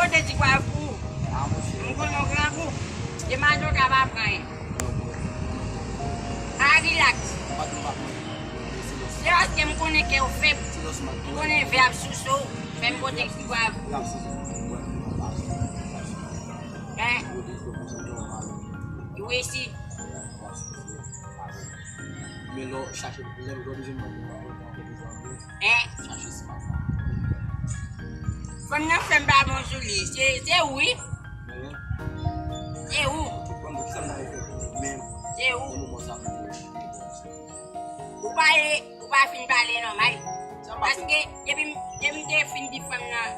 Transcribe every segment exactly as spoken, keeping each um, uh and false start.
Yo te di kwa pou ou. M konnen w grangou. Te madoka pa pran anyen. A, rilaks. Se paske m konnen ke w fèb. M konnen vè ap souse w. Fè m pote ti kwa pou ou. Hein? Wi, si. Men lè w chache, lè m oblije mande mwen, mwen te bezwen anpil. Hein? Chache smartphone. Fanm nan fè m pa bon sou li. Se, se ou, wi. Men, se ou. Fanm nan, kisa m ta fè pou ou menm? Se ou. Nan moman sa, pou ou. Ou pale, ou pa fin pale nòmal. Paske, depi, depi m te fin di fanm nan,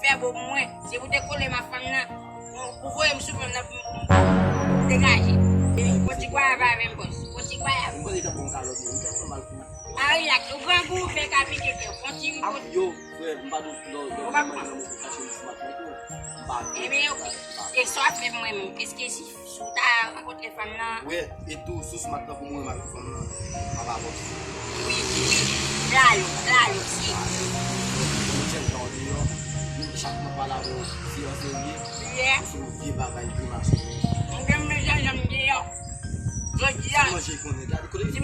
fè bo pou mwen. Se pou te kole m ak fanm nan. Pou, pou voye m sou fanm nan pou, pou, pou degaje. Yon ti kwayab avè m, bòs. Yon ti kwayab. M panse ta pran kalòt, men m te fè mal pou. A, rilaks. Ou grangou, ou fè kapite tè. Yon ti ap yo, frè, m pa dou, non, non, ou pa pran. Mwen, mwen, mwen, chache m sou match, mwen, tou. M pa. Ebyen, ok. E sa w ap fè mwen menm? Èske si Si w ta rankontre fanm nan. Wi, e tou, sou smartphone pou mwen, m avèk fanm nan, m ap avòse. Wi, wi. Klalo, klalo, si. Yon jèn jan w deyò, chak mwen pale avè w, se an serye, se yon vye bagay, grimas ou ye. Mwen menm, jan jan m deyò. Jodi a, si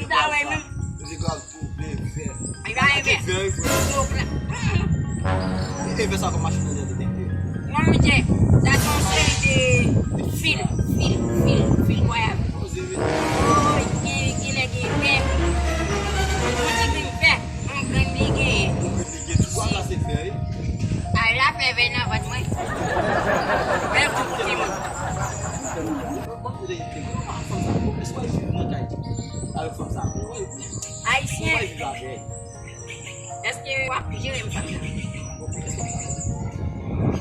m ta wè menm. Li pa envè. Li pa envè. Yo pla. E, e vè sa kòm machin nan detekte. Non, mesye, sa se yon seri de fil, fil, fil, fil wayab. Oh, gen, gen lè gen vè. Yon ti grenn vè, yon grenn li genyen. Yon grenn li gen, tout sa se vè, wi. Ala fè vè nan vant mwen. Vè pou timoun. Bon, kote, kote, kote fanm sa? Èske w al viv nan kay? Avèk fanm sa? Ayisyen. Èske w ap jere m fanm nan?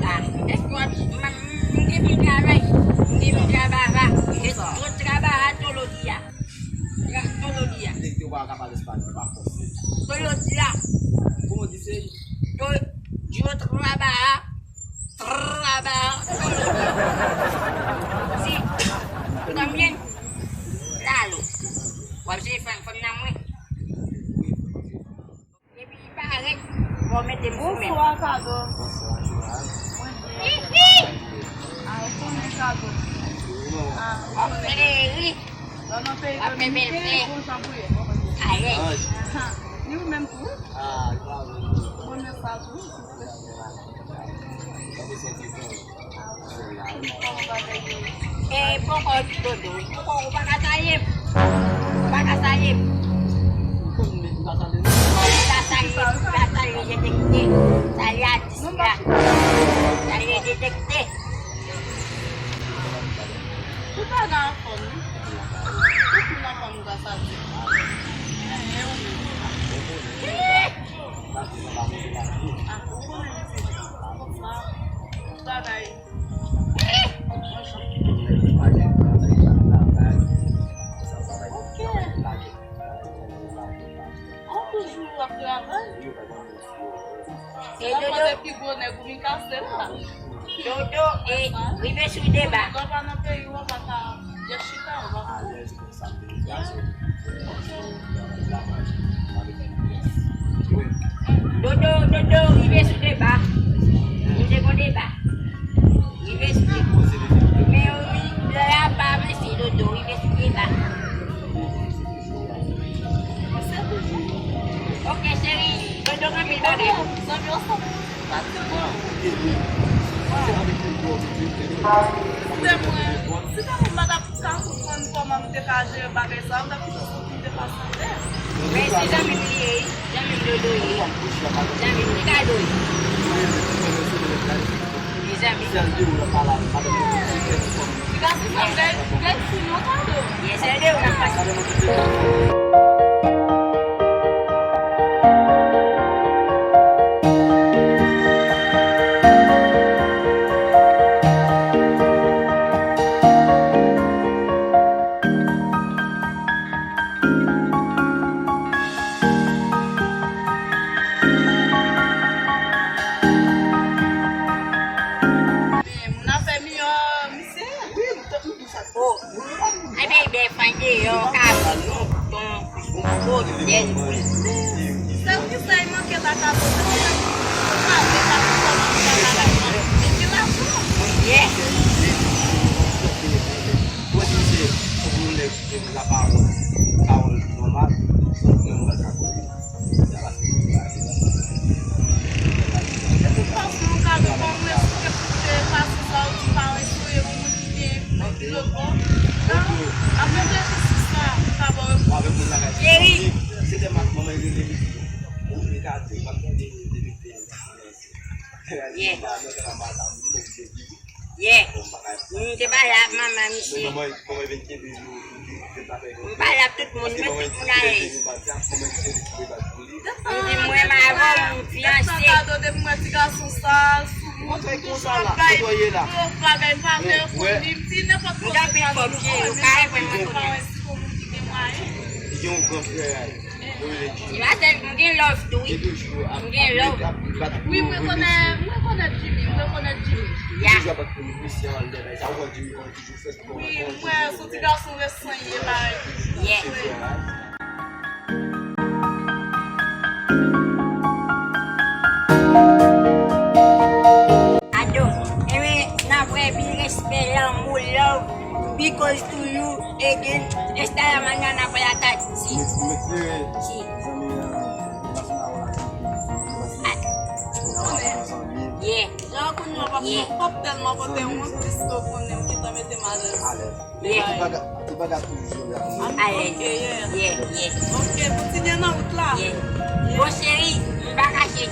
Ah, èske w ap, m, m, m gen pou m travay. M gen pou m travay. E yo trabaja todos los días. Tra-, todos los días. Yo pa ka pale espanyòl, pa fòse. Todos los días. Kòman di se? Yo, yo trabaja. Traba. Si. También. Lalo. W ap jere fanm, fanm nan mwen. Epi li parèt, w ap mete m sou men. Bonswa, Kado. Bonswa, Joanne. Hihi! Ah, ou konnen Kado. Ah, ou konnen. Ap fè ri. Lè w nan peyi Domiken, gon jan pou ye. Ayè. Aha. Ni ou menm tou. Ah, li pa vle. Bonè sa tou. E poko dodo, poko ou pa ka salye m. Ou pa ka salye m. Ou pa salye, ou pa salye detekte. Salye a dis la. Salye detekte. Tout bagay anfòm, wi. Tout moun anfòm gras a Dye. Enhen, ou menm. Ih! Ah, ou konnen li se jan. Konsa, tout bagay. Ih! Mwen janm. Ok. An toujou ap travay. E Dodo. Depi gwo nèg ou vin kase l la. Dodo, e rive sou deba. Lè w pa nan peyi w, ou pa ka byen chita, ou pa konprann. Dodo, Dodo, rive sou deba. Nou te gon deba. Rive sou deba. Men wi, lè a pa avanse, Dodo, rive sou deba. Ok, cheri, Dodo gen anpil bagay. Zanmi ansanm, fatigman. Se mwen, si te mwen pa t ap ka konprann kòman m te ka jere bagay sa, m t ap kite sou pou m te pase atè. Men se zanmi m li ye, wi. Zanmi m Dodo ye. Zanmi m li Kado ye. Mezanmi. Li ka sou sa, bèl, bèl fi non, Kado. Yes, I do. Men moun afè miyò, misye. Oh. Ay, bebe, fany deyò, kabrit, mouton, mouton, dèl. Sèl ki sa y manke la, kabrit. Kabrit, kabrit, kabrit, kabrit. Men ki la, Yo bon. Nan, ap reflechi sou sa, m ka ba w repons. Cheri. Yeah. Yeah. M te pale ak manman misye. M pale ak tout moun, mwen tout moun alèz. Li di m renmen avè w, m fiyanse. Gad kado depi m wè ti gason sa sou moun, toujou ap bay gwo bagay valè pou li. M di nenpòt kote gad li toujou renmen, m pa wè si gon moun ki gen mwayen. Li gen yon gran frè a li. Yo rele Jimmy. Li pa sèl, m gen love tou, wi. M gen love. Wi, m rekonèt, m rekonèt Jimmy, m rekonèt Jimmy. Ya. Toujou ap ak misye anlè bagay sa, ou wè Jimmy konn toujou fè. Wi, m wè se yon ti gason resan li ye, parèy. Yeah. Ado, enben, n ap wè, pi respè, lanmou, love, because to you again. Esta la mañana por la tarde. Si. Si. Yeah. Jan kounye a w ap, w ap tèlman pote wont, piske w konnen w gentan mete m alèz. Yeah. Alèz. Yeah, yeah. Ok, kontinye nan wout la. Yeah. Bon, cheri, m pa kache.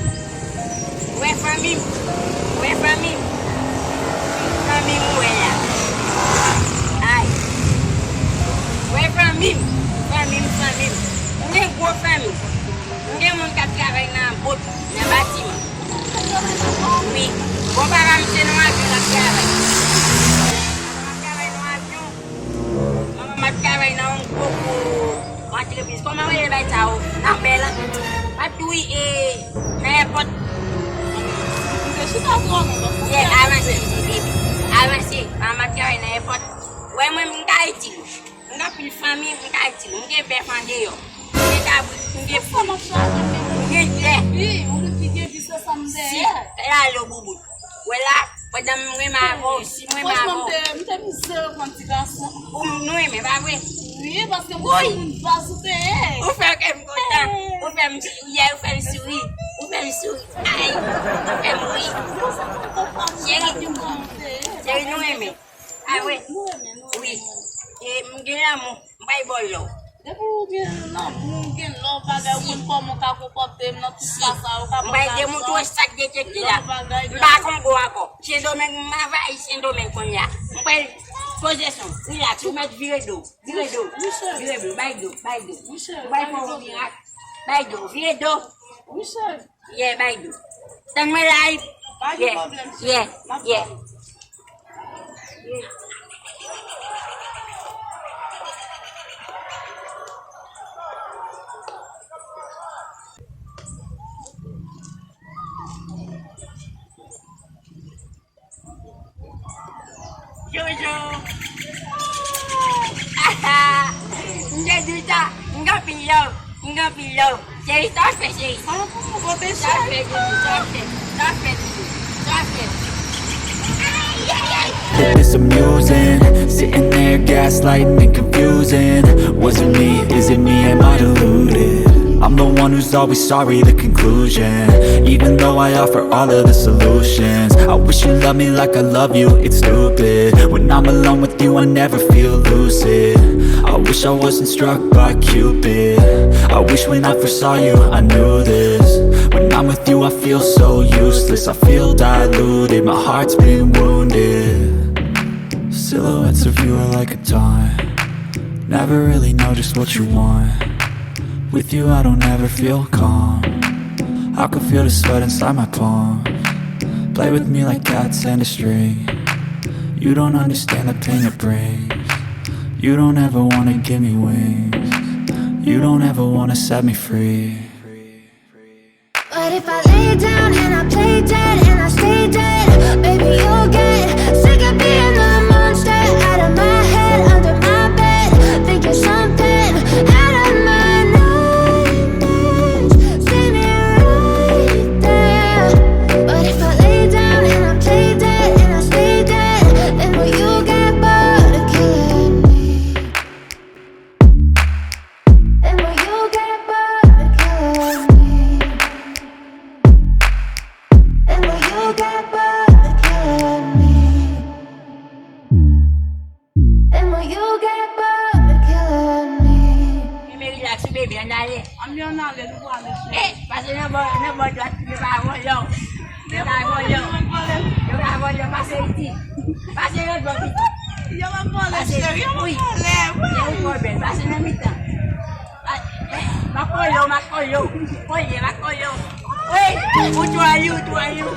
Ou wè fanmi m? Ou wè fanmi m? Fanmi m ou wè la. Ay. Ou wè fanmi m? Fanmi m, fanmi m. M gen gwo fanmi. M gen moun k ap travay nan bot, nan batiman. Wi. Bon, papa m se nan avyon l ap travay. Papa m ap travay nan avyon. Manman m ap travay nan yon gwo, gwo antrepriz. Kòman w rele bagay sa yo? Nan bèl. M ap di w, e, nan èpòt. Yeah, avanse, avanse. Manman m ap travay nan èpòt. Wè mwen, m ka itil. M gen anpil fanmi, m ka itil. M gen bèf andeyò. M gen kabrit, m gen poul. M gen tè. Si, lalo boubout. Wè la, pandan m renmen avè w, si m renmen avè w. Franchman, m te, m te mizere pran ti gason. Ou nou renmen, pa vre? Wi, paske m se moun baz ou te ye. Ou fè kè m kontan. Ou fè m souri, ou fè m souri. Ou fè m souri. Ay, ou fè m ri. Cheri, cheri, nou renmen. Ah wi. Wi. E, m gen lanmou. M bay bò love. Depi w gen lanmou, w gen love, bagay, ou konn kòman w ka konpòte m nan tout sa sa yo, ka pase a sa. M bay demontre w sa k gen tchèk ki la. M pa konn gwo ankò. Sendomeng, m anvayi Sendomeng kounye a. M bay poze son. Relax, ou mèt vire do. Vire do. Vire do. Bay do. Bay do. M bay fò w mirak. Bay do. Vire do. Yeah, bay do. Tann mwen la, wi. Pa gen pwoblèm, cheri. Yeah, yeah. Jojo. M te di w sa, m gen anpil love, m gen anpil love. Cheri, sa w fè, cheri? Sa w fè, Jojo, sa w fè, sa w fè, sa w fè. It's amusing, sitting there gaslighting and confusing. Was it me? Is it me? Am I deluded? I'm the one who's always sorry, the conclusion. Even though I offer all of the solutions, I wish you loved me like I love you, it's stupid. When I'm alone with you, I never feel lucid. I wish I wasn't struck by Cupid. I wish when I first saw you, I knew this. When I'm with you, I feel so useless. I feel diluted, my heart's been wounded. Silhouettes of you are like a taunt. Never really know just what you want. With you, I don't ever feel calm. I can feel the sweat inside my palms. Play with me like cats and a string. You don't understand the pain it brings. You don't ever wanna give me wings. You don't ever wanna set me free. But if I lay down and I play dead and I stay dead, baby, you'll get sick of being the monster out of my head, under my bed. Think you're something out of my nightmares. See me right there. But if I lay down and I play dead and I stay dead, then will you get bored of killing me? Then will you get bored of killing me? Then will you get bored of killing me? Ann ale, nou pral ale, cheri. Pase nan bò, nan bò dwat, yo pa vòlè w. Yo pa vòlè w. Yo pa vòlè w, pase isit. Pase lòt bò pito. Yo pa vòlè, cheri, yo pa vòlè. Gen yon pwoblèm, pase nan mitan. M a kole w, m a kole w. Kole, m a kole w. Wi, ou twa you, ou twa you.